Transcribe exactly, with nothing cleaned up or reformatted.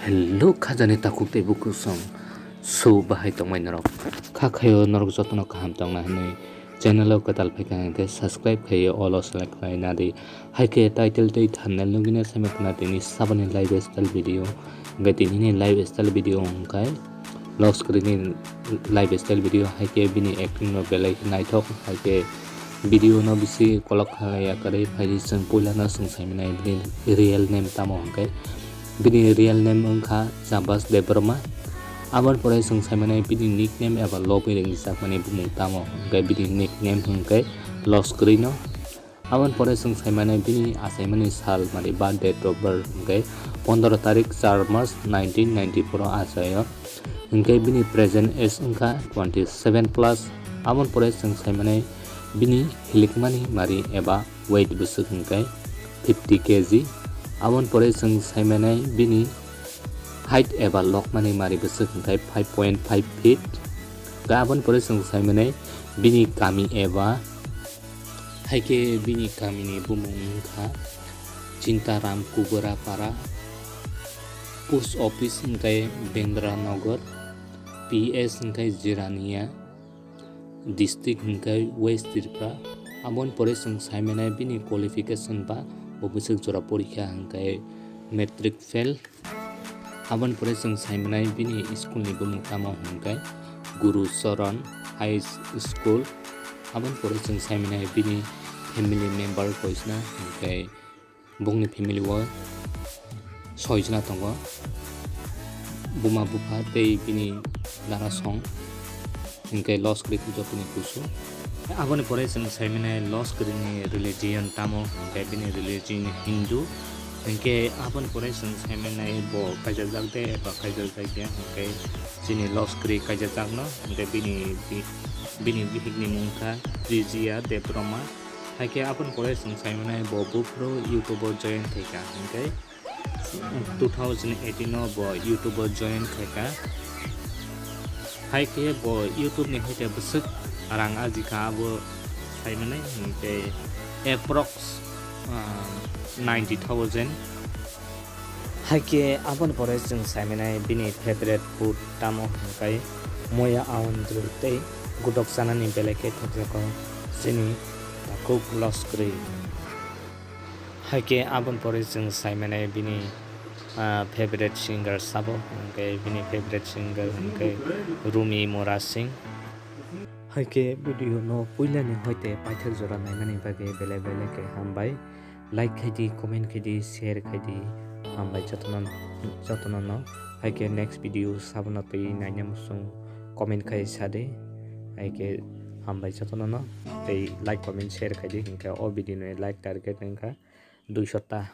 Hello khajani takhuk tei bukhuk song. So bahai tongmai norok? Kha khaio norok jotono kaham tongna hwnwi channel o kwtal phaikha hwnkhe subscribe khaiwi all o select khlai nadi. Haikhe title tei thumbnail nugwino saimankha tini saboni lifestyle video. Hwnkhe tinini lifestyle video hwnkhe Lost Creek ni lifestyle video, haikhe bini acting no belai khe naithok, haikhe video no bisi kolok khalaiya kwrwi phaidi. Chwng puilano chwng saimanai bini real name tamo hwnkhe, bini real name wngkha Jambas Debbarma. Aboni pore chwng saimanai bini nickname eba lobwi ringjakmani bumung tamo hwnkhe, bini nickname hwnkhe Lost Creek no. Aboni pore chwng saimanai bini achaimani sal mari ba date of birth hwnkhe pondro tarik char March nineteen ninety-four o achaio. Hwnkhe bini present age wngkha twenty seven plus. Aboni pore chwng saimanai bini hilikmani mari eba weight bwswk hwnkhe fifty K G. Aboni pore chwng saimanai bini height eba lokmani mari bwswk hwnkhe five point five feet. Tei aboni pore chwng saimanai bini kami eba Haikhe bini kamini bumung wngkha Chintaram Kubura Para, post office hwnkhe Bendra Nagar, P S hwnkhe Jirania, district hwnkhe West Tripura. Aboni pore chwng saimanai bini qualification ba bo bwswk jora porikha hwnkhe matric fail. Aboni pore chwng saimanai bini school ni bumung tamo hwnkhe Guru Charan High School. Aboni pore chwng saimanai bini family member koisna hwnkhe bongni family o soi jona tongo, buma bupha tei bini dara song. Hwnkhe Lost Creek joto ni kusu. Aboni pore chwng saimanai Lost Creek ni religion tamo, hwnkhe bini religion Hindu. Hwnkhe aboni pore chwng saimanai bo kaijajak de eba kaijajak ya, hwnkhe chini Lost Creek kaijajakno, hwnkhe bini bi-, bini bihikni mung kha Trijia Debbarma. Haikhe aboni pore chwng saimanai bo buphuru YouTube o join khaikha, hwnkhe two thousand eighteen o bo YouTube o join khaikha. Haikhe bo YouTube ni haikhe bwswk rang ajikha abo saimanai, hwnkhe approx, ah, ninety thousand. Haikhe aboni pore chwng saimanai bini favorite food tamo hwnkhe moya aondru tei godok chanani belai khe thokjago chini takhuk Lost Creek. Haikhe aboni pore chwng saimanai bini, ah, favorite singer sabo, hwnkhe bini favorite singer hwnkhe Rumi Mora Singh. Haikhe video no puilani hoite paithak jora naimani bagwi belai belai khe hambai. Like khaidi, comment khaidi, share khaidi, hambai jotono, jotono no. Haikhe next video sabono twi naina muchung comment khai sadi. Haikhe hambai jotono no tei like, comment, share khaidi, hwnkhe o video no like target wngkha duiso ta.